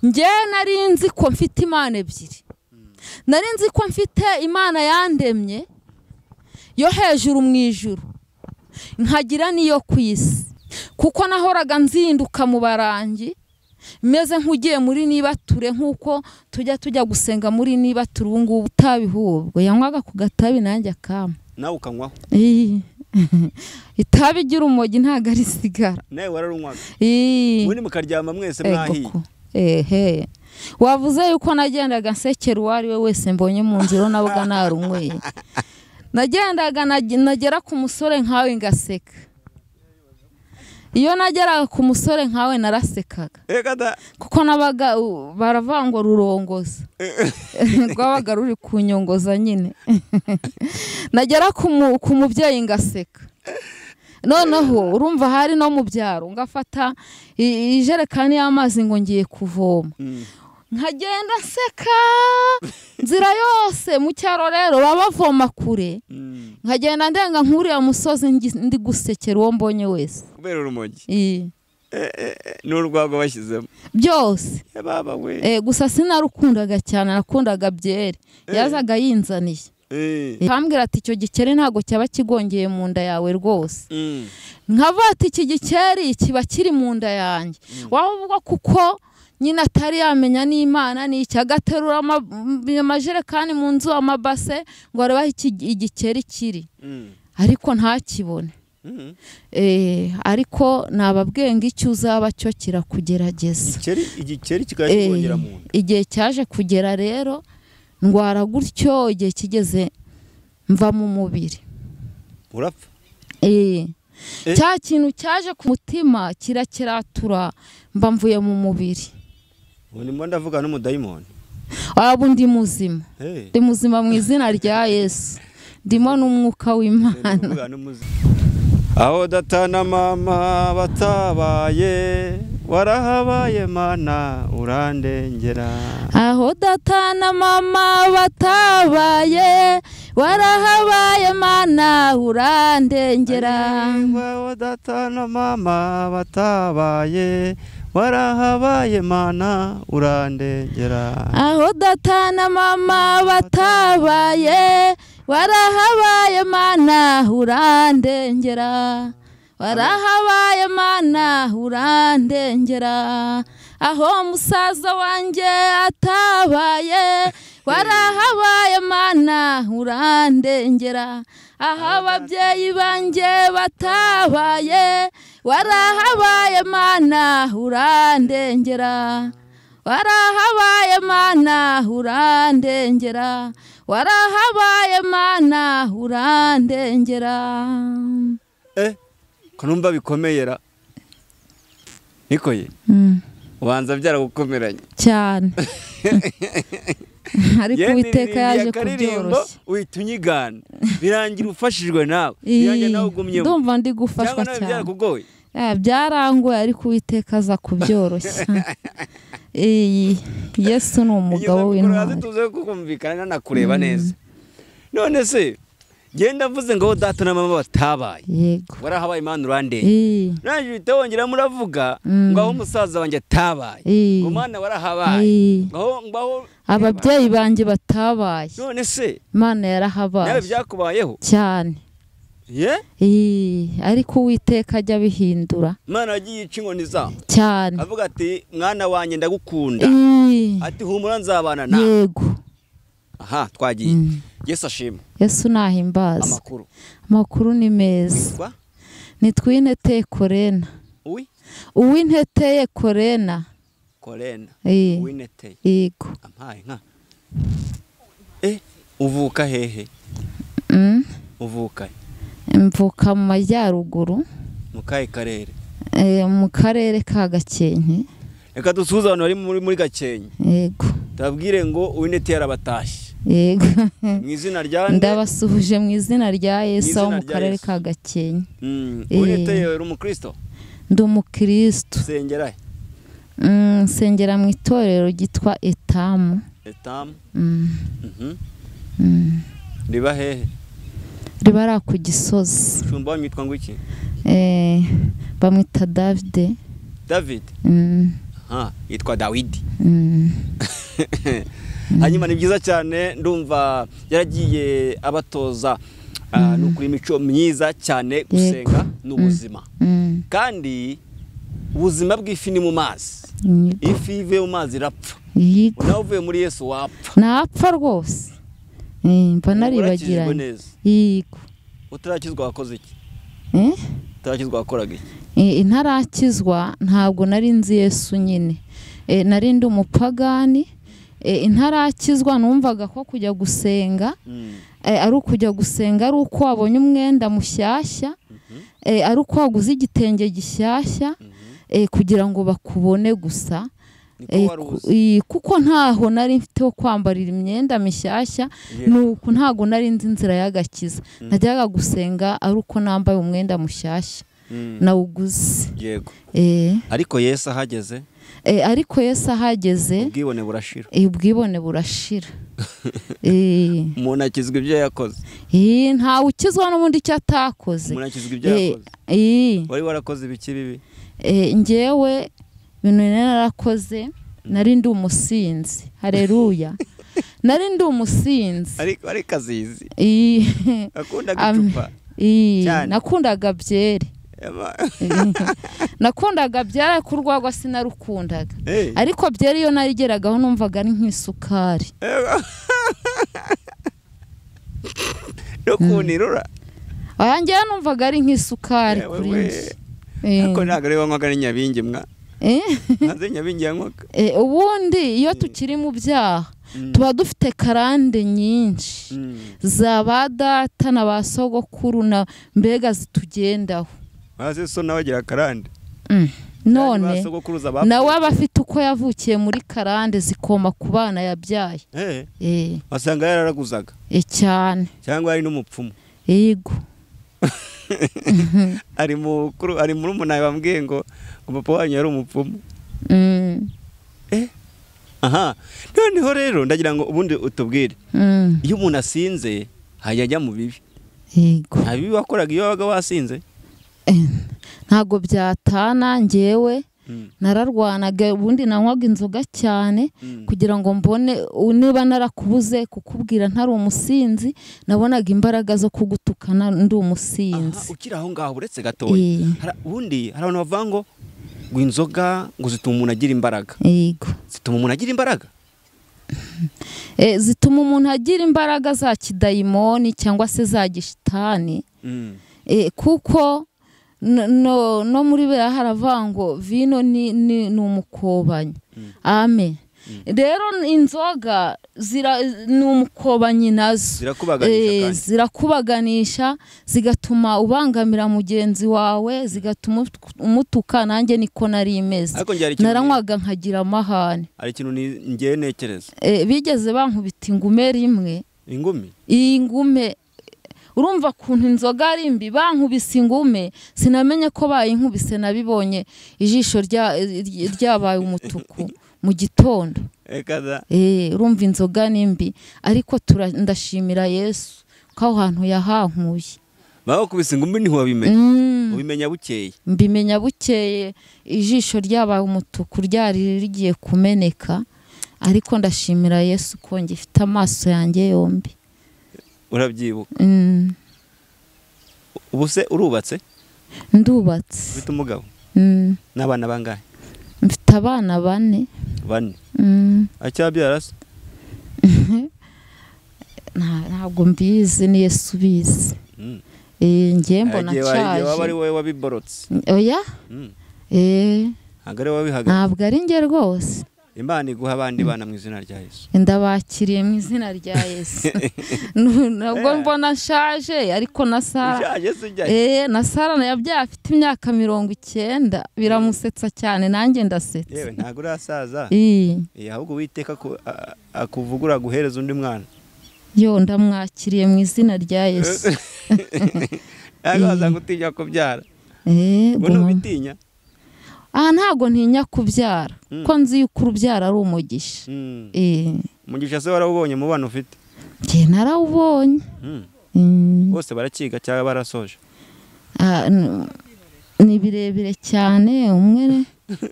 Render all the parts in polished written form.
Njye nari nzi ko mfite Imana ebyiri. Nari nzi ko mfite Imana yandemye yo hejuru mu ijuru, nkagira niyo ku isi, kuko nahoraga nzinduka mu barangi meze nk'ugiye muri nibature, nkuko tujya gusenga muri nibature. Ubu ngubu utabihubwo yanywaga ku gatabi nanjye akama. Nawe ukanywaho? Itabi ry'urumogi ntago ari sigara. Nawe wararunywaga? Ubundi mukaryama mwese mwahiye? Ehe, wavuze yuko nagendaga nsekera uwo ari we wese mbonye mu nzira, nabaga narunyweye. Nagendaga nagera ku musore nkawe ngaseka. Iyo nageraga ku musore nkawe narasekaga, kuko nabaga baravuga ngo rurongoza, rwabaga ruri kunyongoza nyine. Nagera ku mubyeyi ngaseka. Noneho urumva hari no mu byaro, ngafata ijerekani y'amazi ngo ngiye kuvoma, nkagenda nseka nzira yose. Mu cyaro rero babavoma kure, nkagenda ndenga nkuriya musozi ndi gusekera uwo mbonye wese. Kubera urumogi? N'urwagwa bashyizemo byose. Gusa sinarukundaga cyane, nakundaga byeri yazaga yinzaniye. Kambwira ati icyo gikeri ntago cyaba kigongeye mu nda yawe rwose. Nkavuga ati iki gikeri kiba kiri mu nda yanjye. Wahubwo kuko nyina atari yamenya n'Imana n'iki, agaterura amajerekani mu nzu, amabase, ngo arebe aho igikeri kiri, ariko ntakibone. Ariko nababwiye ngo icyo uzaba cyo kirakugerageza. Igikeri kikakigongera mu nda. Igihe cyaje kugera rero ndwara gutyo, igihe kigeze mva mu mubiri. Urapfa? Cya kintu cyaje ku mutima kirakiratura, mba mvuye mu mubiri. Ubu ndimo ndavuga n'umudayimoni. Ubu ndi muzima. Ndi muzima mu izina rya Yesu. Ndimo n'umwuka w'Imana. Aho data na mama batabaye, warahabaye Mana urandengera. Aho data na mama batabaye, warahabaye Mana urandengera. Aho data na mama batabaye, warahabaye Mana urandengera. Aho data na mama batabaye, warahabaye Mana urandengera. Warahabaye Mana urandengera. Aho musaza wanjye atabaye, warahabaye Mana urandengera. Aho ababyeyi banjye batabaye, warahabaye Mana urandengera. Warahabaye Mana urandengera. Warahabaye Mana urandengera. Kanumva bikomeyera. Nikoye. Ubanza byaragukomeranye cyane. Ariko Uwiteka yaje kubyoroshya. Uhita unyigana birangira ufashijwe nawe, birangira nawe ugumyemo. Ndumva ndi gufashwa cyane. Byarakugoye? Byarangoye ariko Uwiteka aza kubyoroshya. Yesu ni umugabo w'intwari. Tuze kukumvikana nakureba neza. None se genda mvuze ngo data na mama batabaye, warahabaye Imana urandenge. Naje uhita wongera muravuga ngo aho umusaza wanjye atabaye, ngo Mana warahabaye, ngo ababyeyi banjye batabaye. None se Imana yarahabaye. Nawe byakubayeho cyane. Ariko Uwiteka ajya bihindura. Imana yagiye ica inkoni zabo cyane, avuga ati mwana wanjye ndagukunda, ati humura nzabana nawe. Yego. Aha twagiye. Yesu ashimwe. Yesu nahimbaza. Amakuru ni meza. Nitwa Uwintete Korena. Uwintete Korena. Korena. Uwintete. Yego. Ampaye nka. Uvuka hehe? Uvuka Mvuka mu majyaruguru. Mu kahe karere? Mu karere ka Gakenke. Reka dusuhuze abantu bari muri Gakenke. Yego. Tabwire ngo Uwintete yarabatashye. Yego. Mu izina rya nde? Ndabasuhuje mu izina rya Yesu wo mu karere ka Gakenke. Uwintete uri umukristo? Ndi umukristo. Sengera he? Nsengera mu itorero ryitwa Etamu. Etamu. Riba hehe? Riba ari ku Gisozi. Shumba witwa ngo iki? Bamwita David. David? Aha, yitwa Dawidi. Hanyuma ni byiza cyane, ndumva yaragiye abatoza nukuri imico myiza cyane. Gusenga n'ubuzima, kandi ubuzima bw'ifi ni mu mazi. Ifi ivuye mu mazi irapfa, nawe uvuye muri Yesu wapfa. Napfa rwose, mba naribagiranye. Yego. Utarakizwa wakoze iki? Utarakizwa wakoraga iki? Ntarakizwa ntabwo nari nzi Yesu nyine, nari ndi umupagani. Ntarakizwa numvaga ko kujya gusenga ari ukujya gusenga ari uko wabonye umwenda mushyashya, ari uko waguze igitenge gishyashya, kugira ngo bakubone gusa, kuko ntaho nari mfite ho kwambarira imyenda mishyashya. Nuko ntago nari nzi inzira y'agakiza. Najyaga gusenga ari uko nambaye umwenda mushyashya nawuguze. Yego. Ariko Yesu ahageze, ariko Yesu ahageze ubwibone burashira. Ubwibone burashira. Umuntu akizwa ibyo yakoze. Ntawe ukizwa n'ubundi icyo atakoze. Umuntu akizwa ibyo yakoze. Wari warakoze ibiki bibi? Njyewe ibintu narakoze, nari ndi umusinzi. Haleluya. Nari ndi umusinzi. Ariko ari kazizi. Nakundaga icupa. Nakundaga byeri. Nakundaga byeri ariko urwagwa sinarukundaga. Ariko byeri iyo narigeragaho numvaga ari nk'isukari. Rukunirura. Oya, njyewe numvaga ari nk'isukari kuri njye. Ariko ntabwo ari wanywaga ni nyabingi mwa. Ntaze nyabingi yanywaga. Ubundi iyo tukiri mu byaha tuba dufite karande nyinshi za ba data na ba sogokuru na mbega zitugendaho. Maze so nawe agira karande. None nawe aba afite uko yavukiye muri karande zikoma ku bana yabyaye. Wasanga yararaguzaga. Cyane. Cyangwa ari n'umupfumu. Yego. Ari mukuru, ari murumuna bambwiye ngo papa wanyu yari umupfumu. Aha, noneho rero ndagira ngo ubundi utubwire, iyo umuntu asinze hajya ajya mu bibi. Yego. Nta bibi wakoraga iyo wabaga wasinze? Ntago byatana. Njyewe nararwanaga, ubundi nanywaga inzoga cyane kugira ngo mbone niba narakubuze kukubwira ntari umusinzi, nabonaga imbaraga zo kugutukana ndi umusinzi. Ukiri aho ngaho uretse gatoya, ubundi hari abantu bavuga ngo inzoga ngo zituma umuntu agira imbaraga. Yego. Zituma umuntu agira imbaraga? Zituma umuntu agira imbaraga za kidayimoni cyangwa se za gishitani. Kuko no muri bera haravuga ngo vino ni umukobanyi. Amen. Rero inzoga ni umukobanyi nazo. Zirakubaganisha, zigatuma ubangamira mugenzi wawe, zigatuma umutuka. Nanjye niko nari imeze, naranywaga nkagira amahane. Ari ikintu ngiye ntekereza. Bigeze bankubita ingume rimwe. Ingumi? Ingume. Urumva kuntu inzoga ari mbi, bankubise ingume sinamenye ko bayinkubise, nabibonye ijisho ryabaye umutuku mu gitondo. Urumva inzoga ni mbi, ariko ndashimira Yesu ko aho hantu yahankuye. Bakubise ingume ntiwabimenya? Ubimenya bukeye? Mbimenya bukeye, ijisho ryabaye umutuku ryari rigiye kumeneka, ariko ndashimira Yesu ko ngifite amaso yanjye yombi. Urabyibuka? Ubu se urubatse? Ndubatse. Ufite umugabo? N'abana bangahe? Mfite abana bane. Bane? Acyabyara se? Ntabwo mbizi, ni Yesu ubizi. Njye mbona nshaje. Waba ari wowe wabiborotse? Oya. Ntabwo ari wowe wabihagaritse? Ntabwo ari njye rwose. Imana iguha abandi bana mu izina rya Yesu. Ndabakiriye mu izina rya Yesu. Nubwo mbona nshaje, ariko na Sara na Sara yabyaye afite imyaka 90, biramusetsa cyane, nanjye ndasetsa. Yewe ntabwo urasaza. Ahubwo Uwiteka akuvugura guhereza undi mwana. Yo ndamwakiriye mu izina rya Yesu. Ntabwo waza gutinya kubyara. Ubitinya? Ntabwo ntinya kubyara, ko nzi yuko urubyara ari umugisha. Umugisha se warawubonye mu bana ufite? Njye narawubonye. Bose barakiga cyangwa barasoje? Ni birebire cyane, umwe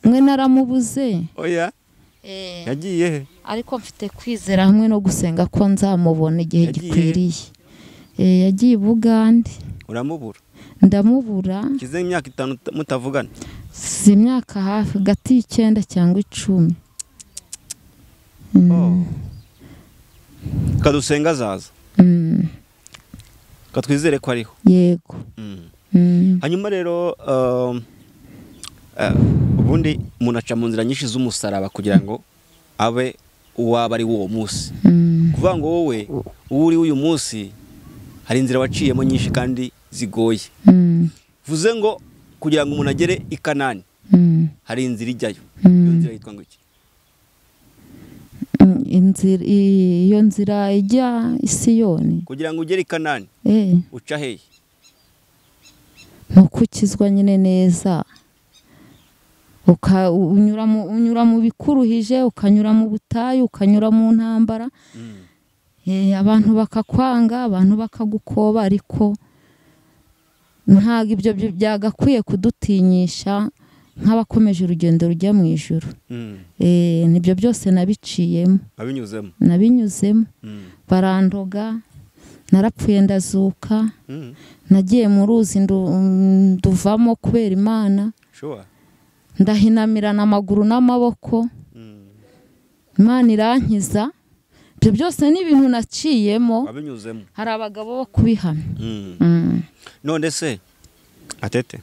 Mwe naramubuze. Oya. Yagiye he? Ariko mfite kwizera hamwe no gusenga ko nzamubona igihe gikwiriye. Yagiye Bugande. Uramubura? Ndamubura. Kize imyaka 5 mutavugana? Si imyaka hafi gati 9 cyangwa 10. Kadusenga zaza. Katwizere ko ariho. Yego. Hanyuma rero ubundi umuntu aca mu nzira nyinshi z'umusaraba kugira ngo abe uwaba ari uwo munsi. Kuvuga ngo wowe uri uyu munsi hari inzira waciyemo nyinshi kandi zigoye. Vuze ngo kugira ngo umuntu agere i Kanani hari inzira ijyayo. Iyo nzira yitwa ngo iki? Inzira iyo nzira ijya i Siyoni. Kugira ngo ugere i Kanani uca hehe? Nukukizwa nyine neza. Unyura mu bikuruhije, ukanyura mu butayu, ukanyura mu ntambara. Abantu bakakwanga, abantu bakagukoba, ariko ntago ibyo byagakwiye kudutinyisha nk'abakomeje urugendo rujya mu ijuru. Nibyo byose nabiciyemo. Abinyuzemo. Nabinyuzemo. Barandoga, narapfuye ndazuka. Nagiye mu ruzi nduvamo kubera Imana. Sure. Ndahinamirana amaguru n'amaboko. Imana irankiza. Ibyo byose ni ibintu naciyemo. Abinyuzemo. Hari abagabo bo kubihamya. None se atete?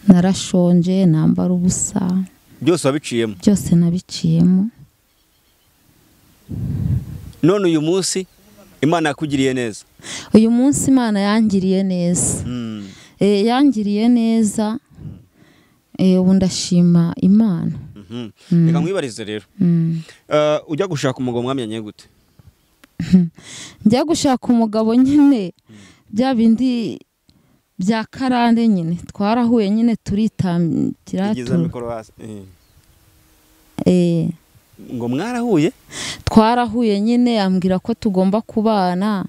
Narashonje, nambara ubusa. Byose wabiciyemo? Byose nabiciyemo. None uyu munsi Imana yakugiriye neza? Uyu munsi Imana yangiriye neza. Yangiriye neza. Ubu ndashima Imana. Reka nkwibarize rero. Ujya gushaka umugabo mwamenyanye gute? Njya gushaka umugabo nyine bya bindi bya karande nyine twarahuye nyine turitambira. Ngo mwarahuye? Twarahuye nyine ambwira ko tugomba kubana,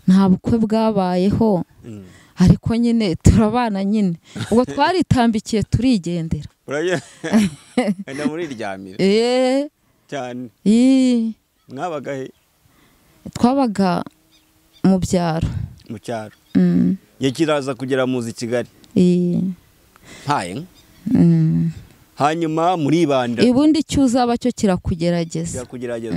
nta bukwe bwabayeho. Ariko nyine turabana nyine. Ubwo twaritambikiye turigendera. Enda muriryamira. Cyane. Mwabaga he? Twabaga mu byaro. Mu cyaro. Yekiraza kugera muzi Kigali. Mpaye. Hanyuma muribanda. Ibundi cyuzaba cyo kirakugerageza. Kirakugerageza.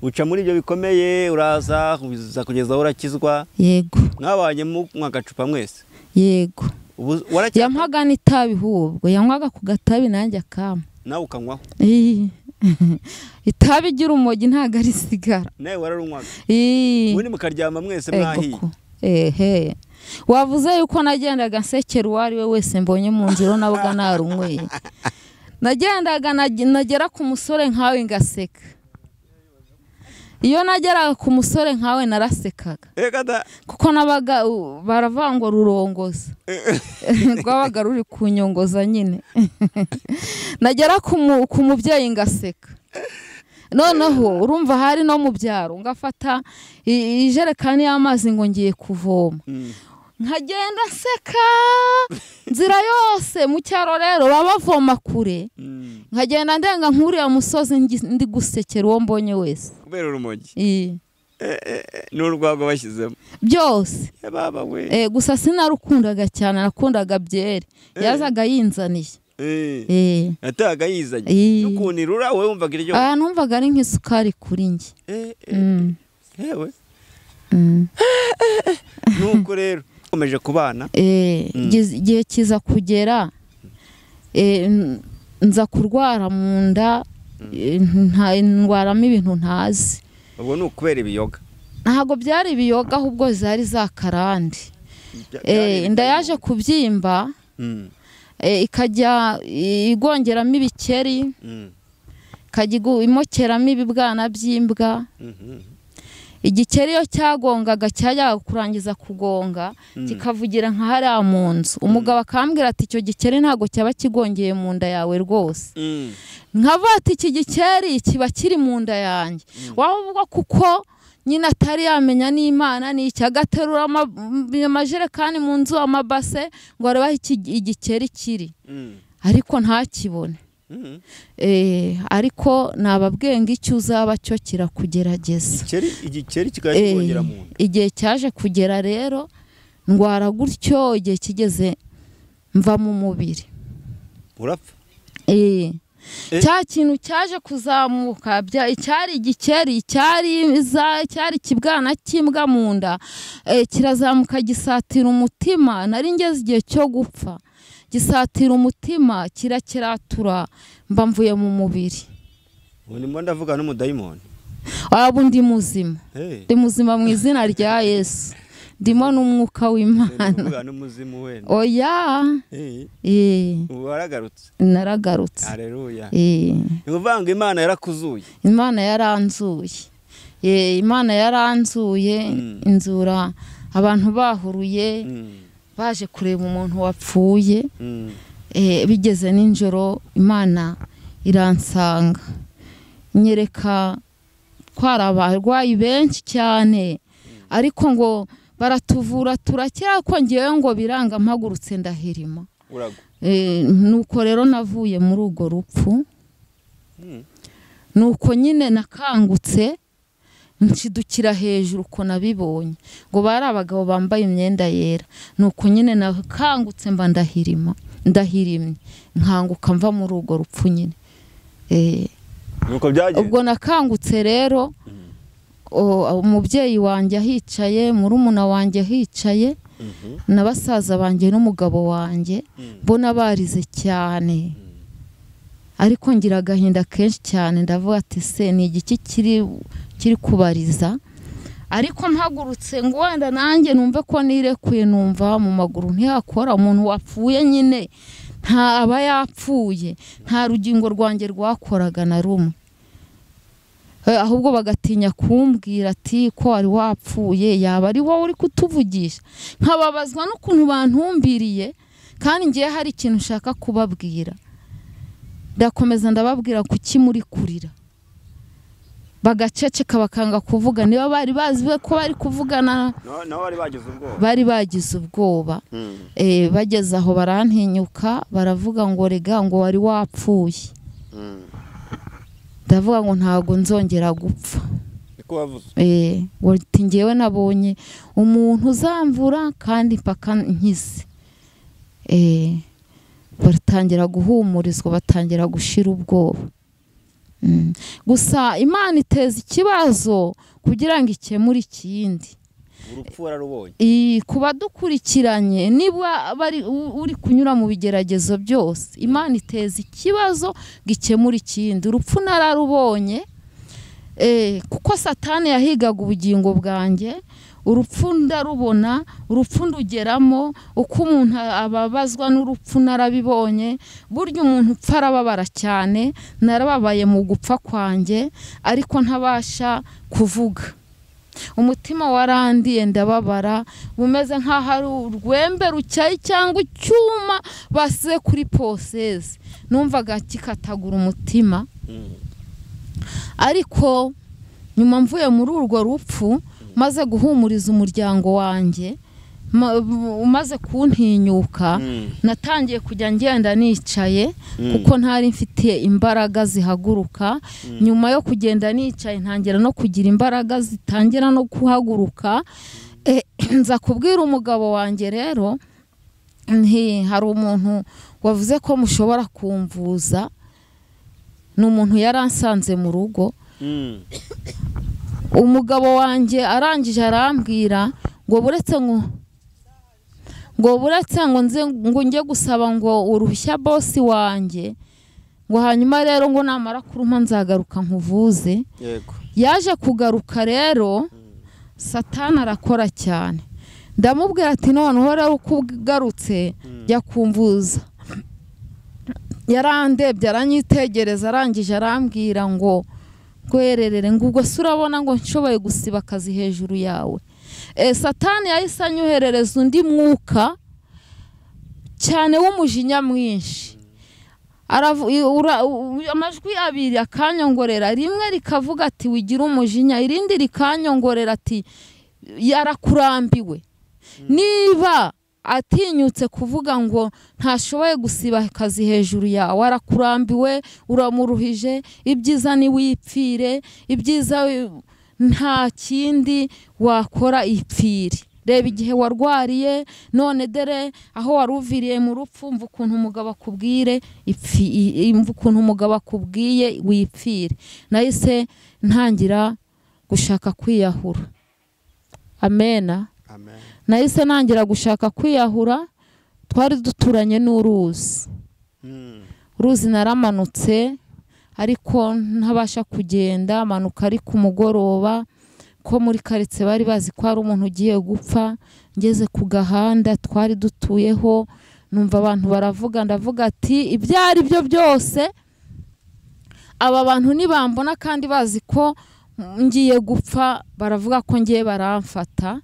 Uca muri ibyo bikomeye uraza kugeza aho urakizwa. Yego. Mwabanye mu agacupa mwese. Yego. Yampaga n'itabi hubwo, yanywaga ku gatabi nanjye akama. Nawe ukanywaho? Itabi ry'urumogi ntago ari sigara. Nawe wararunywaga? Ubundi mukaryama mwese mwahiye. Ehe. Wavuze yuko nagendaga nsekera uwo ari we wese mbonye mu nzira nabaga narunyweye. Nagendaga nagera ku musore nkawe ngaseka. Iyo nageraga ku musore nkawe narasekaga. Kuko nabaga baravuga ngo rurongoza. Rwabaga ruri kunyongoza nyine. Nagera ku mubyeyi ngaseka. Noneho urumva hari no mu byaro ngafata ijerekani y'amazi ngo ngiye kuvoma. Nkagenda nseka nzira yose mu cyaro rero babavoma kure. Nkagenda ndenga nkuriya musozi ndi gusekera uwo mbonye wese. Kubera urumogi. N'urwago bashyizemo. Byose. Baba we. Gusa sinarukundaga cyane, nakundaga byeri. Yazaga yinzaniye. Yataga yizanye. N'ukuntu irura wowe wumvaga iryo. Numvaga ari nk'isukari kuri njye. Yewe. Nuko rero ukomeje kubana. Igihe kiza kugera nza kurwara mu nda, ndwaramo ibintu ntazi. Ubwo ni ukubera ibiyoga? Ntabwo byari ibiyoga ahubwo zari za karande. Inda yaje kubyimba, ikajya igongeramo ibikeri, ikajya imokeramo ibibwana by'imbwa. Igikeri iyo cyagongaga cyajyaga kurangiza kugonga kikavugira nka hariya mu nzu. Umugabo akambwira ati icyo gikeri ntabwo cyaba kigongeye mu nda yawe rwose. Nkavuga ati iki gikeri kiba kiri mu nda yanjye. Waba uvuga kuko nyine atari yamenya n'Imana n'iki, agaterura amajerekani mu nzu, amabase ngo arebe aho igikeri kiri, ariko ntakibone. Ariko nababwiye ngo icyo uzaba cyo kirakugerageza. Igikeri kikakongera mu nda. Igihe cyaje kugera rero ndwara gutyo, igihe kigeze mva mu mubiri. Urapfa? Cya kintu cyaje kuzamuka, icyari igikeri, cyari ikibwana cy'imbwa mu nda, kirazamuka gisatira umutima. Nari ngeze igihe cyo gupfa, gisatira umutima kirakiratura, mba mvuye mu mubiri. Ubu ndimo ndavuga n'umudayimoni. Waba ndi muzima, ndi muzima mu izina rya Yesu, ndimo n'umwuka w'Imana. Oya, waragarutse? Naragarutse. Haleluya. Ni ukuvuga ngo Imana yarakuzuye. Imana yaranzuye. Imana yaranzuye, inzura abantu bahuruye baje kureba umuntu wapfuye. Bigeze nijoro Imana iransanga, nyereka ko hari abarwayi benshi cyane, ariko ngo baratuvura turakira, ko ngewe ngo biranga mpagurutse ndahirima. Nuko rero navuye muri urwo rupfu. Nuko nyine nakangutse nshidukira hejuru ko nabibonye ngo bari abagabo bambaye imyenda yera. Nuko nyine nakangutse mba ndahirima, ndahirimye, nkanguka mva muri urwo rupfu nyine. Nuko byagenze. Ubwo nakangutse rero, umubyeyi wanjye ahicaye, murumuna wanjye ahicaye, na basaza banjye n'umugabo wanjye, mbona barize cyane. Ariko ngira agahinda kenshi cyane, ndavuga ati se ni igiki kiri kubariza? Ariko mpagurutse ngo wenda nanjye numve ko nirekuye, numva mu maguru ntihakora. Umuntu wapfuye nyine nta aba yapfuye, nta rugingo rwanjye rwakoraga na rumwe. Ahubwo bagatinya kumbwira ati ko wari wapfuye, yaba ari wowe uri kutuvugisha. Nkababazwa n'ukuntu bantumbiriye, kandi ngiye hari ikintu nshaka kubabwira. Ndakomeza ndababwira kuki muri kurira, bagaceceka bakanga kuvuga. Niba bari bazi ko bari kuvugana, nabo bari bagize ubwoba, bari bagize ubwoba. Bageze aho barantinyuka, baravuga ngo rega ngo wari wapfuye. Ndavuga ngo ntago nzongera gupfa. Ngo ngewe nabonye umuntu uzamvura kandi mpaka nkize. Batangira guhumurizwa, batangira gushira ubwoba. Gusa Imana iteza ikibazo kugira ngo ikemure ikindi. Urupfu wararubonye. Kuba dukurikiranye, niba bari uri kunyura mu bigeragezo byose, Imana iteza ikibazo gikemura ikindi. Urupfu nararubonye, kuko Satani yahigaga ubugingo bwanjye. Urupfu ndarubona, urupfu ndugeramo, uko umuntu ababazwa n'urupfu narabibonye. Burya umuntu upfa arababara cyane, narababaye mu gupfa kwanjye, ariko ntabasha kuvuga. Umutima warandiye ndababara, bumeze nk'aho ari urwembe rucyaye cyangwa icyuma basize kuri poseze. Numvaga kikatagura umutima. Ariko nyuma mvuye muri urwo rupfu, maze guhumuriza umuryango wanjye, umaze kuntinyuka, natangiye kujya ngenda nicaye, kuko ntari mfitiye imbaraga zihaguruka. Nyuma yo kugenda nicaye ntangira no kugira imbaraga zitangira no kuhaguruka. Nza kubwira umugabo wanjye rero, nti hari umuntu wavuze ko mushobora kumvuza, ni umuntu yaransanze mu rugo. Umugabo wanjye arangije arambwira ngo buretse ngo nze ngo njye gusaba ngo uruhushya bosi wanjye, ngo hanyuma rero ngo namara kuruma nzagaruka nkuvuze. Yego. Yaje kugaruka rero, Satani arakora cyane. Ndamubwira ati noneho rero uko ugarutse jya kumvuza. Yarandebye aranyitegereza, arangije arambwira ngo rwererere, ngo ubwo se urabona ngo nshoboye gusiba akazi hejuru yawe. Satani yahise anyoherereza undi mwuka cyane w'umujinya mwinshi. Amajwi abiri akanyongorera, rimwe rikavuga ati wigira umujinya, irindi rikanyongorera ati yarakurambiwe. Niba atinyutse kuvuga ngo ntashoboye gusiba akazi hejuru yawe, arakurambiwe, uramuruhije, ibyiza ni wipfire, ibyiza nta kindi wakora ipfire. Reba igihe warwariye, none dere aho waruviriye mu rupfu, mva ukuntu umugabo akubwire, mva ukuntu umugabo akubwiye wipfire. Nahise ntangira gushaka kwiyahura. Amena. Amen. Nahise ntangira gushaka kwiyahura. Twari duturanye n'uruzi. Uruzi naramanutse ariko ntabasha kugenda, manuka ari ku mugoroba, ko muri quartier bari bazi ko ari umuntu ugiye gupfa. Ngeze ku gahanda twari dutuyeho, numva abantu baravuga, ndavuga ati ibyo ari byo byose aba bantu nibambona kandi bazi ko ngiye gupfa, baravuga ko ngiye baramfata.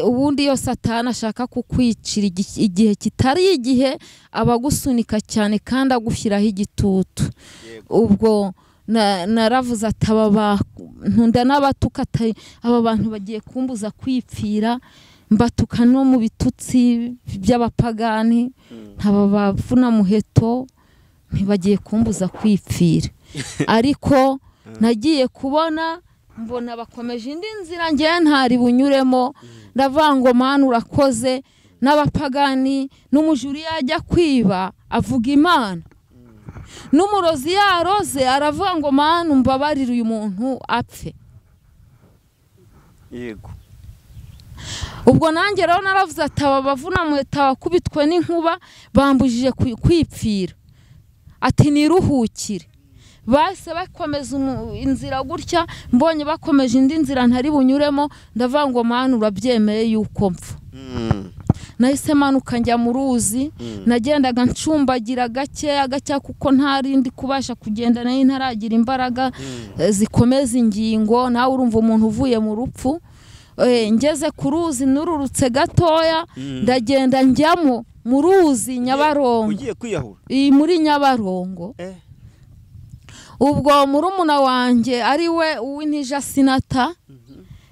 Ubundi iyo Satani ashaka kukwicira igihe kitari igihe, abagusunika cyane kandi agushyiraho igitutu. Ubwo naravuze ati aba bantu n'abatuka, aba bantu bagiye kumbuza kwipfira, mbatuka no mu bitutsi by'abapagani, aba bavuna muheto ntibagiye kumbuza kwipfira. Ariko nagiye kubona mbona bakomeje indi nzira ngiye ntari bunyuremo, ndavuga ngo Mana urakoze, n'abapagani n'umujuri yajya kwiba avuga Imana, n'umurozi yaroze aravuga ngo Mana umbabarire uyu muntu apfe. Yego. Ubwo nanjye rero naravuze ati aba bavuna muheto bakubitwe n'inkuba bambujije kwipfira, ati niruhukire. Bahise bakomeza inzira gutya, mbonye bakomeje indi nzira ntari bunyuremo, ndavuga ngo Mana urabyemeye yuko mpfa. Nahise manuka njya mu ruzi, nagendaga ncumbagira gakeya gakeya kuko ntarindi kubasha kugenda, nayo ntaragira imbaraga zikomeza ingingo, nawe urumva umuntu uvuye mu rupfu. Ngeze ku ruzi nururutse gatoya, ndagenda njyamo mu ruzi Nyabarongo. Ugiye kwiyahura? Muri Nyabarongo. Ubwo murumuna wanjye ari we uw'Intija Sinata,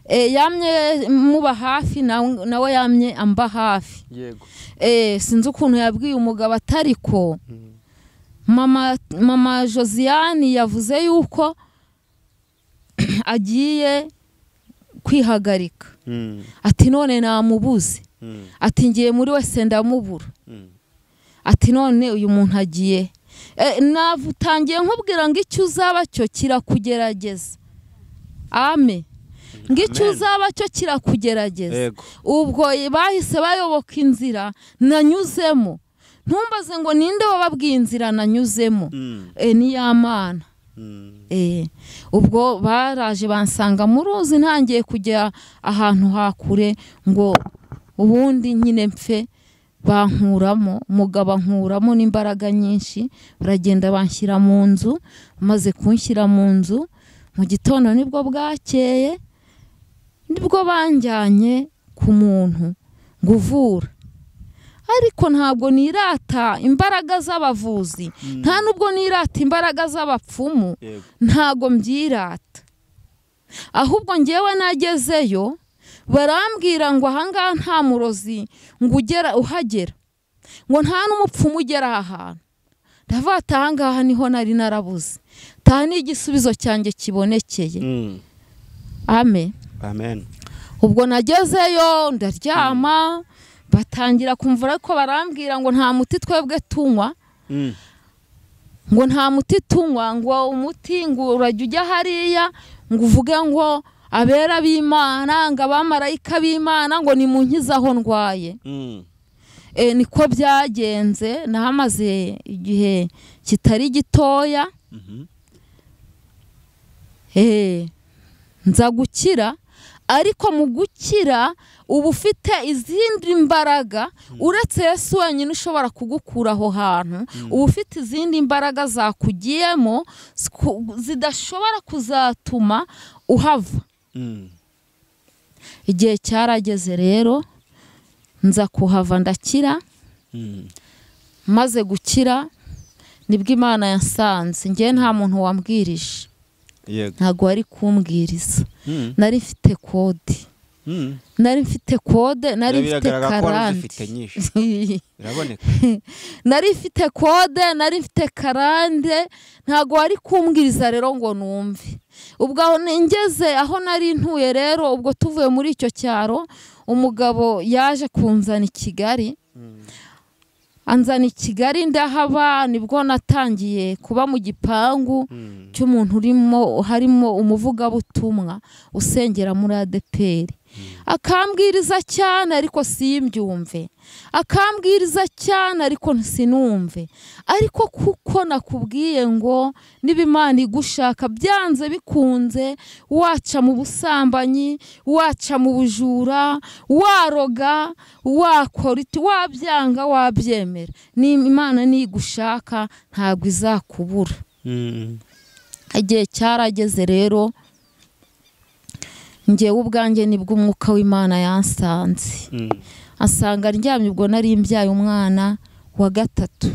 yamye muba hafi, nawe yamye amba hafi. Yego. Sinzi ukuntu yabwiye umugabo atariko mama Josiane yavuze yuko agiye kwihagarika. Ati none namubuze. Ati ngiye muri wese ndamubura. Ati none uyu muntu agiye. Navutangiye nkubwira ngo icyo uzaba cyo kirakugerageza. Amen. Ngo icyo uzaba cyo kirakugerageza. Ubwo bahise bayoboka inzira nanyuzemo. Ntumbaze ngo ninde wababwiye inzira nanyuzemo. Ni ya Mana. Ubwo baraje bansanga mu ruzi, ntangiye kujya ahantu hakure ngo ubundi nyine mpfe. Bankuramo, umugabo ankuramo n'imbaraga nyinshi, baragenda banshyira mu nzu. Maze kunshyira mu nzu mu gitondo nibwo bwakeye, nibwo banjyanye ku muntu ngo uvura. Ariko ntabwo nirata imbaraga z'abavuzi, nta nubwo nirata imbaraga z'abapfumu, ntago mbyirata. Ahubwo ngewe nagezeyo barambwira ngo ahangaha nta murozi ngo ugera uhagera, ngo nta n'umupfumu ugera aha hantu. Ndavuga ati ahangaha niho nari narabuze, taha ni igisubizo cyanjye kibonekeye. Amen. Amen. Ubwo nagezeyo ndaryama, batangira kumvura ko barambwira ngo nta muti twebwe tunywa, ngo nta muti tunywa, ngo umuti ngo urajya ujya hariya ngo uvuge ngo abera b'Imana, ngo abamarayika b'Imana, ngo nimunkize aho ndwaye. Niko byagenze, nahamaze igihe kitari gitoya. Nza gukira, ariko mu gukira uba ufite izindi mbaraga uretse Yesu wenyine ushobora kugukura aho hantu. Uba ufite izindi mbaraga zakugiyemo zidashobora kuzatuma uhava. Igihe cyarageze rero nza kuhava ndakira. Maze gukira Nibwo Imana yasanze ngewe nta muntu wambwirije. Ntabwo wari kumbwiriza. Nari mfite kode. Nari mfite kode, nari mfite karande. Nari mfite kode, nari mfite karande, ntabwo wari kumbwiriza rero ngo numve. Ubwo aho ngeze aho nari ntuye rero, ubwo tuvuye muri icyo cyaro, umugabo yaje kunzana i Kigali. Anzana i Kigali ndahaba, nibwo natangiye kuba mu gipangu cy'umuntu urimo harimo umuvugabutumwa usengera muri ADEPR. Akambwiriza cyane ariko simbyumve, akambwiriza cyane ariko sinumve. Ariko kuko nakubwiye ngo niba Imana igushaka byanze bikunze, waca mu busambanyi, waca mu bujura, waroga, wakora iti, wabyanga wabyemera, ni Imana nigushaka ntabwo izakubura. Igihe cyarageze rero, ngewe ubwanjye nibwo umwuka w'Imana yansanze. Asanga ndyamye, ubwo nari mbyaye umwana wa gatatu.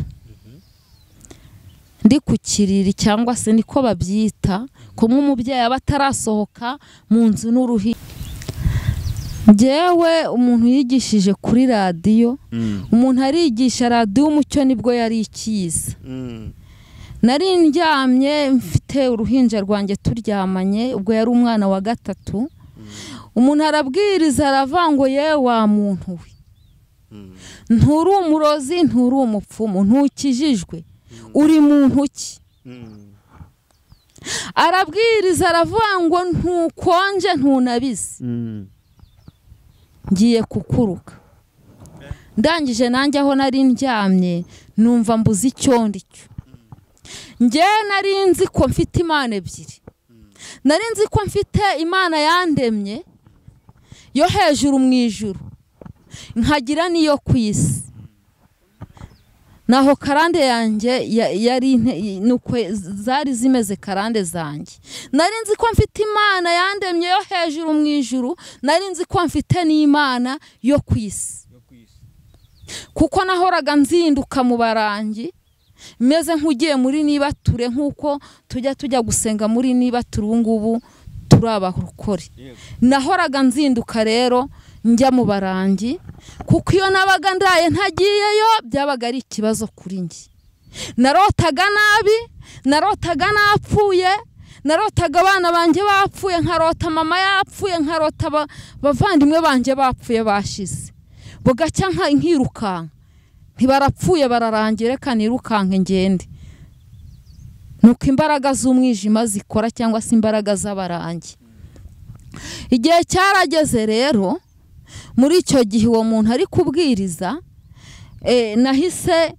Ndi ku kiriri cyangwa se niko babyita, kumwe umubyeyi aba atarasohoka mu nzu n'uruhinja. Ngewe umuntu yigishije kuri radiyo, umuntu arigisha radiyo Umucyo nibwo yari ikiza. Nari ndyamye mfite uruhinja rwanjye turyamanye, ubwo yari umwana wa gatatu. Umuntu arabwiriza aravuga ngo ye wa muntu we, nturi umurozi, nturi umupfumu, ntukijijwe, uri muntu ki? Arabwiriza aravuga ngo ntukonje ntunabizi, ngiye kukuruka. Ndangije nanjye aho nari ndyamye numva mbuze icyo ndicyo. Njye nari nzi ko mfite Imana ebyiri. Nari nzi ko mfite Imana yandemye yo hejuru mu ijuru, nkagira niyo ku isi. Naho karande yanjye yari nuko zari zimeze karande zanjye. Nari nzi ko mfite Imana yandemye yo hejuru mu ijuru, nari nzi ko mfite n'Imana yo ku isi. Kuko nahoraga nzinduka mu barangi, meze nk'ugiye muri nibature, nkuko tujya gusenga muri nibature ubu ngubu turi abarokore. Nahoraga nzinduka rero njya mu barangi, kuko iyo nabaga ndaye ntagiyeyo byabaga ari ikibazo kuri njye. Narotaga nabi, narotaga napfuye, narotaga abana banjye bapfuye, nkarota mama yapfuye, nkarota abavandimwe banjye bapfuye bashize. Bugacya nkirukanka, ntibarapfuye bararangira, reka nirukanke ngende. Nuko imbaraga z'umwijima zikora cyangwa se imbaraga z'abarangi. Igihe cyarageze rero, muri icyo gihe uwo muntu ari kubwiriza, nahise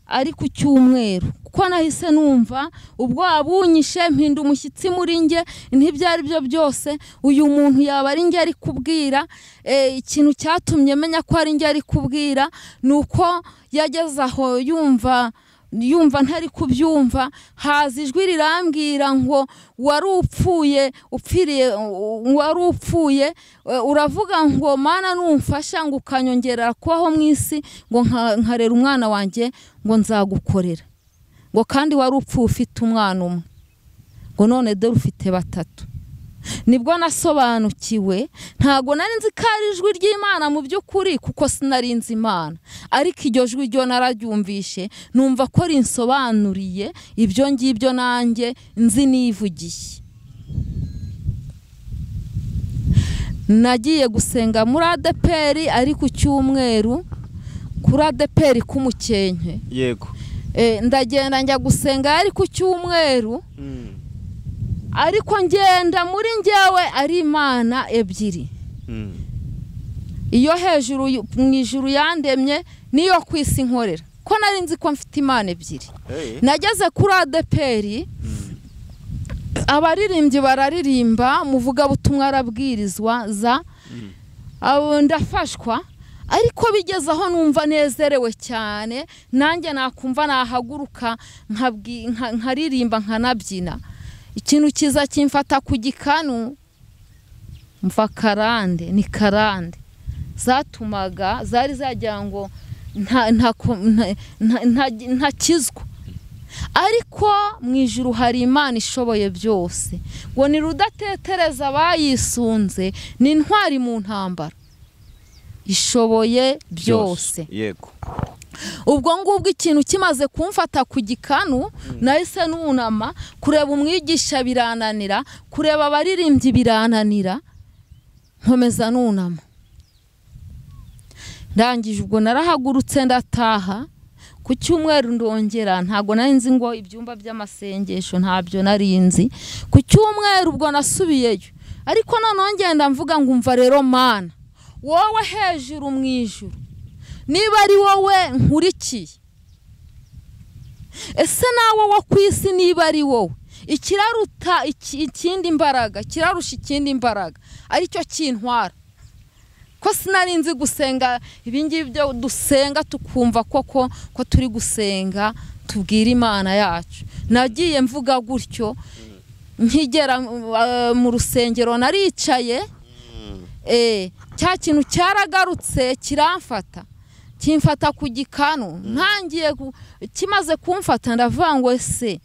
ari ku cyumweru, kuko nahise numva ubwo abunyishe mpinda umushyitsi muri nge, ntibyari byo byose uyu muntu yaba ari nge ari kubwira. Ikintu cyatumye menya ko ari nge ari kubwira nuko yageze aho yumva ntari kubyumva, haza ijwi rirambwira ngo wari upfuye, upfiriye, wari upfuye, uravuga ngo Mana numfasha ngo ukanyongerera kubaho mu isi, ngo nkarera umwana wanjye, ngo nzagukorera, ngo kandi wari upfuye ufite umwana umwe, ngo none dore ufite batatu. Nibwo nasobanukiwe, ntago nari nzi ko ari ijwi ry'Imana mu by'ukuri, kuko sinari nzi Imana, ariko iryo jwi ryo nararyumvishe, numva ko rinsobanuriye ibyo ngibyo nanjye nzi nivugiye. Nagiye gusenga muri ADEPR ari ku cyumweru, kuri ADEPR k'Umukenke. Yego. Ndagenda njya gusenga ari ku cyumweru. Ariko ngenda muri njyewe ari Imana ebyiri. Iyo hejuru mu ijuru yandemye niyo ku isi nkorera. Ko nari nzi ko mfite Imana ebyiri. Nageze kuri ADEPR, abaririmbyi bararirimba, muvugabutumwa arabwirizwa za ndafashwa, ariko bigeze aho numva nezerewe cyane, nanjye nakumva nahaguruka nkaririmba nkanabyina. Ikintu kiza kimfata ku gikanu, mva karande, ni karande zatumaga zari zagira ngo ntakizwa. Ariko mu ijuru hari Imana ishoboye byose, ngo ni rudatetereza abayisunze, ni intwari mu ntambara, ishoboye byose. Yego. Ubwo ngubwo ikintu kimaze kumfata ku gikanu, nahise nunama, kureba umwigisha birananira, kureba abaririmbyi birananira, nkomeza nunama. Ndangije ubwo narahagurutse ndataha. Ku cyumweru ndongera, ntago nari nzi ngo ibyumba by'amasengesho ntabyo nari nzi. Ku cyumweru ubwo nasubiyeyo, ariko noneho ngenda mvuga ngo umva rero Mana, wowe hejuru mu ijuru, niba ari wowe nkurikiye, ese nawe wo ku isi niba ari wowe, ikiraruta ikindi imbaraga, kirarusha ikindi imbaraga, aricyo kintwara. Ko sinari nzi gusenga ibingibi byo dusenga tukumva koko ko turi gusenga tubwira Imana yacu. Nagiye mvuga gutyo nkigera mu rusengero naricaye, cya kintu cyaragarutse kiramfata, kimfata ku gikanu. Ntangiye kimaze kumfata ndavuga ngo ese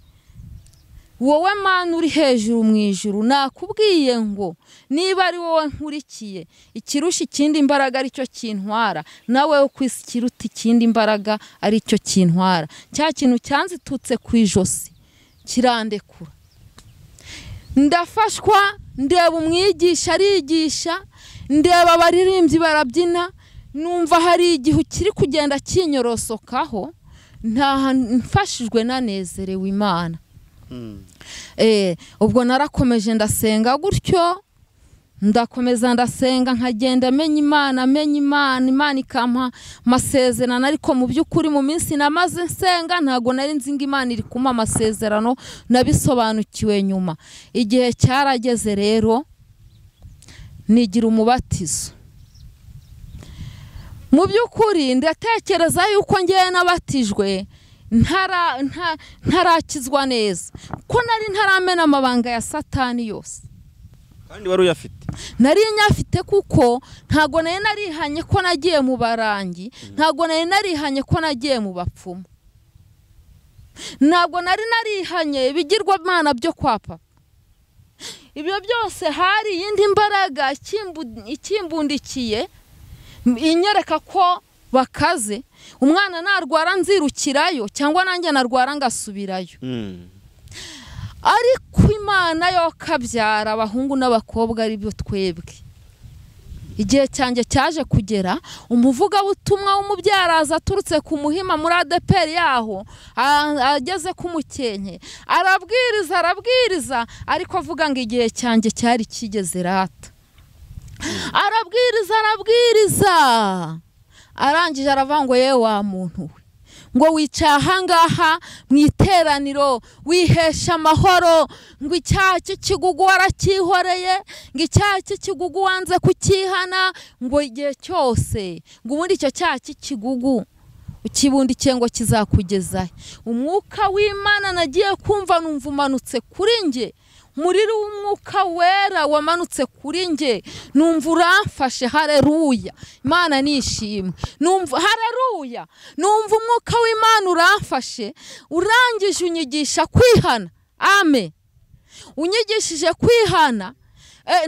wowe Mana uri hejuru mu ijuru, nakubwiye ngo niba ari wowe nkurikiye, ikirusha ikindi imbaraga aricyo kintwara, nawe wo ku isi ikiruta ikindi imbaraga aricyo kintwara. Cya kintu cyanzitutse ku ijosi kirandekura, ndafashwa, ndeba umwigisha arigisha, ndeba abaririmbyi barabyina, numva hari igihu kiri kugenda kinyorosokaho, nta mfashijwe nanezerewe Imana. Ubwo narakomeje ndasenga gutyo, ndakomeza ndasenga, nkagenda menya Imana, menya Imana, Imana ikampa amasezerano. Ariko mu by'ukuri mu minsi namaze nsenga ntago nari nzi ngo Imana iri kumpa amasezerano, nabisobanukiwe nyuma. Igihe cyarageze rero nigira umubatizo. Mu by'ukuri ndatekereza yuko ngewe nabatijwe ntarakizwa neza, ko nari ntaramena amabanga ya Satani yose. Kandi wari uyafite? Nari nyafite, kuko ntago nari narihanye ko nagiye mu barangi, ntago nari narihanye ko nagiye mu bapfumu, ntabwo nari narihanye ibigirwamana byo kwa papa. Ibyo byose hari iyindi mbaraga ikimbundikiye inyereka ko bakaze. Umwana narwara nzirukirayo, cyangwa nanjye narwara ngasubirayo. Ariko Imana yo kabyara abahungu n'abakobwa ari byo twebwe. Igihe cyanjye cyaje kugera, umuvugabutumwa w'umubyaraza aturutse ku Muhima muri ADPR yaho, ageze ku Mukenke, arabwiriza arabwiriza, ariko avuga ngo igihe cyanjye cyari kigeze rata. Arabwiriza arabwiriza, arangije aravuga ngo yewe wa muntu we, ngo wicaye ahangaha mu iteraniro wihesha amahoro, ngo icyaha cy'ikigugu waracyihoreye, ngo icyaha cy'ikigugu wanze kukihana, ngo igihe cyose, ngo ubundi icyo cyaha cy'ikigugu ukibundikiye ngo kizakugezahe. Umwuka w'Imana nagiye kumva numva umanutse kuri nge, umuriro w'umwuka wera wamanutse kuri nge, numva uramfashe. Haleluya, Imana nishimwe. Numva haleluya, numva umwuka w'Imana uramfashe, urangije unyigisha kwihana. Amen. Unyigishije kwihana,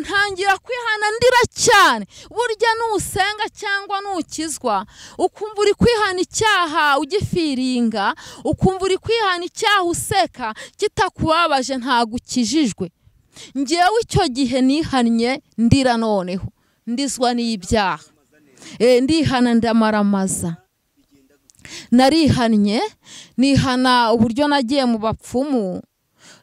ntangira kwihana ndira cyane. Burya nusenga cyangwa nukizwa ukumva uri kwihana icyaha ugifiringa, ukumva uri kwihana icyaha useka kitakubabaje, ntago ukijijwe. Ngewe icyo gihe nihannye ndira, noneho ndizwa n'ibyaha, ndihana ndamaramaza. Narihannye, nihana uburyo nagiye mu bapfumu,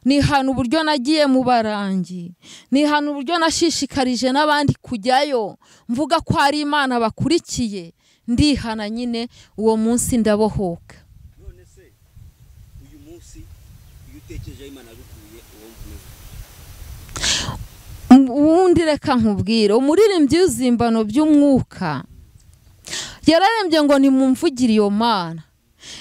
nihana uburyo nagiye mu barangi, nihana uburyo nashishikarije n'abandi kujyayo mvuga ko ari Imana bakurikiye. Ndihana nyine uwo munsi ndabohoka. None se uyu munsi iyo utekereje Imana yagukuye uwo mvuze? Ubundi reka nkubwire, umuririmbyi w'izimbano by'umwuka yararembye ngo nimumvugire iyo Mana.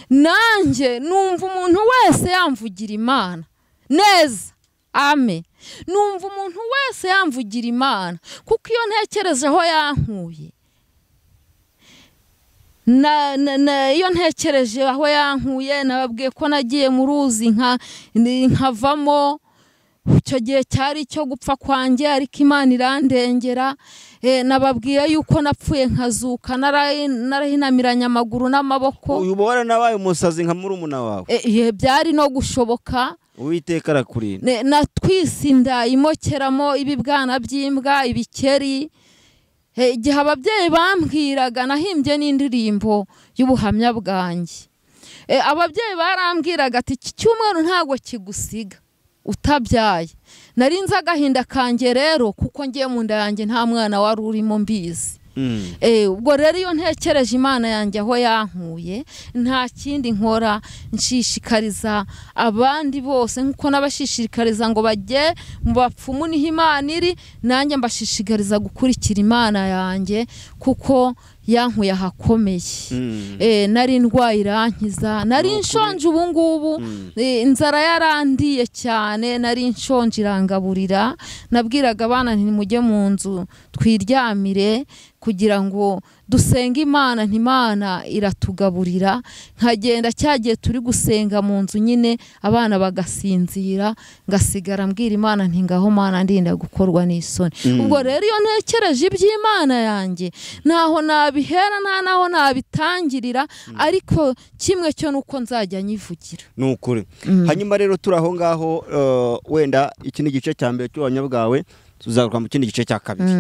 Nanjye numva umuntu wese yamvugira Imana neza. Amen. Numva umuntu wese yamvugira Imana, kuko iyo ntekereje aho yankuye Iyo ntekereje aho yankuye, nababwiye ko nagiye mu ruzi nkavamo. Icyo gihe cyari cyo gupfa kwanjye, ariko Imana irandengera. Nababwiye yuko napfuye nkazuka, narahinamiranye amaguru n'amaboko. Uyu waranabaye umusazi nka murumuna wawe? Byari no gushoboka. Uwiteka arakurinda. Natwise inda imokeramo ibibwana by'imbwa, ibikeri. Igihe ababyeyi bambwiraga, nahimbye n'indirimbo y'ubuhamya bwanjye. Ababyeyi barambwiraga ati iki cyumweru ntabwo kigusiga utabyaye. Nari nzi agahinda kanjye rero, kuko ngiye mu nda yanjye nta mwana wari urimo mbizi. Ubwo rero iyo ntekereje Imana yanjye aho yankuye, nta kindi nkora, nshishikariza abandi bose nkuko nabashishikariza ngo bajye mu bapfumu niho Imana iri, nanjye mbashishikariza gukurikira Imana yanjye kuko yankuye ahakomeye. Nari ndwaye irankiza, nari nshonje ubu ngubu, inzara yarandiye cyane, nari nshonje irangaburira. Nabwiraga abana nti mujye mu nzu twiryamire kugira ngo dusenge Imana, nti Imana iratugaburira. Nkagenda cyagiye turi gusenga mu nzu nyine, abana bagasinzira, ngasigara mbwira Imana nti ngaho Mana ndinda gukorwa n'isoni. Ubwo rero iyo ntekereje iby'Imana yanjye, naho nabihera nta naho nabitangirira, ariko kimwe cyo nuko nzajya nyivugira. Nukuri. Hanyuma rero turi aho ngaho, wenda iki ni igice cya mbere cy'ubuhamya bwawe, tuzagaruka mu kindi gice cya kabiri.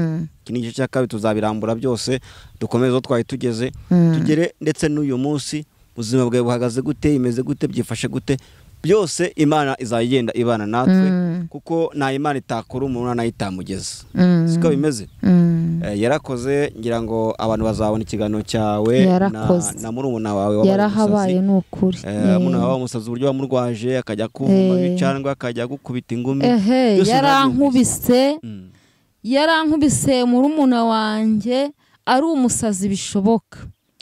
Iki ni igice cya kabiri, tuzabirambura byose, dukomeze aho twari tugeze, tugere ndetse n'uyu munsi ubuzima bwawe buhagaze gute, imeze gute, byifashe gute, byose Imana izagenda ibana natwe, kuko nta Imana itakora umuntu nayo itamugeza. Siko bimeze? Yarakoze, ngira ngo abantu bazabona ikiganiro cyawe na murumuna wawe yarahabaye. Nukuri murumuna wawe umusazi, uburyo wamurwaje akajya kuvuma ibicandwa, akajya gukubita ingumi, yarankubise, yarankubise murumuna wanjye ari umusazi bishoboka.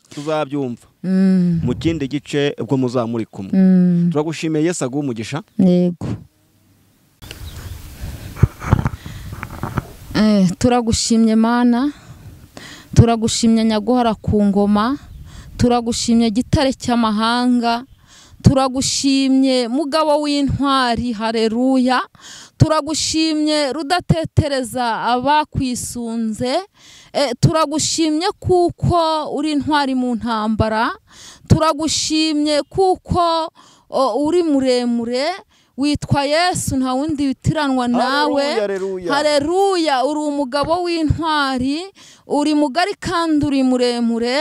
Tuzabyumva mu kindi gice ubwo muzamuri kumwe. Turagushimiye, Yesu aguhe umugisha. Yego. Turagushimye Mana, turagushimye Nyaguhora ku ngoma, turagushimye gitare cy'amahanga, turagushimye mugabo w'intwari, haleluya. Turagushimye rudatetereza abakwisunze, turagushimye kuko uri intwari mu ntambara, turagushimye kuko uri muremure, witwa Yesu nta wundi witiranwa nawe. Haleluya, uri umugabo w'intwari, uri mugari kandi uri muremure,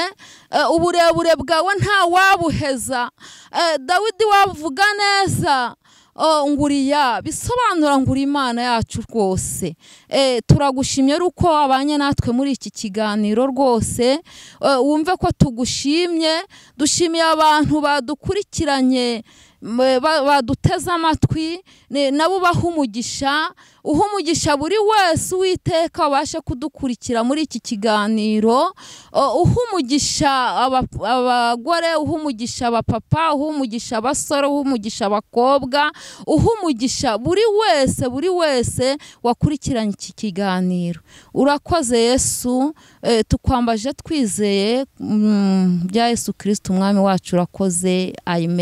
uburebure bwawe nta wabuheza. Dawidi wavuga neza nguriya, bisobanura nguri Imana yacu rwose. Turagushimye uko wabanye natwe muri iki kiganiro rwose, wumve ko tugushimye. Dushimiye abantu badukurikiranye, baduteze amatwi, nabo baha umugisha, uha umugisha buri wese Uwiteka wabashe kudukurikira muri iki kiganiro, uha umugisha abagore, uha umugisha abapapa, uha umugisha abasore, uha umugisha abakobwa, uha umugisha buri wese, buri wese wakurikiranye iki kiganiro. Urakoze Yesu, tukwambaje twizeye bya Yesu Kristo umwami wacu. Urakoze, amen.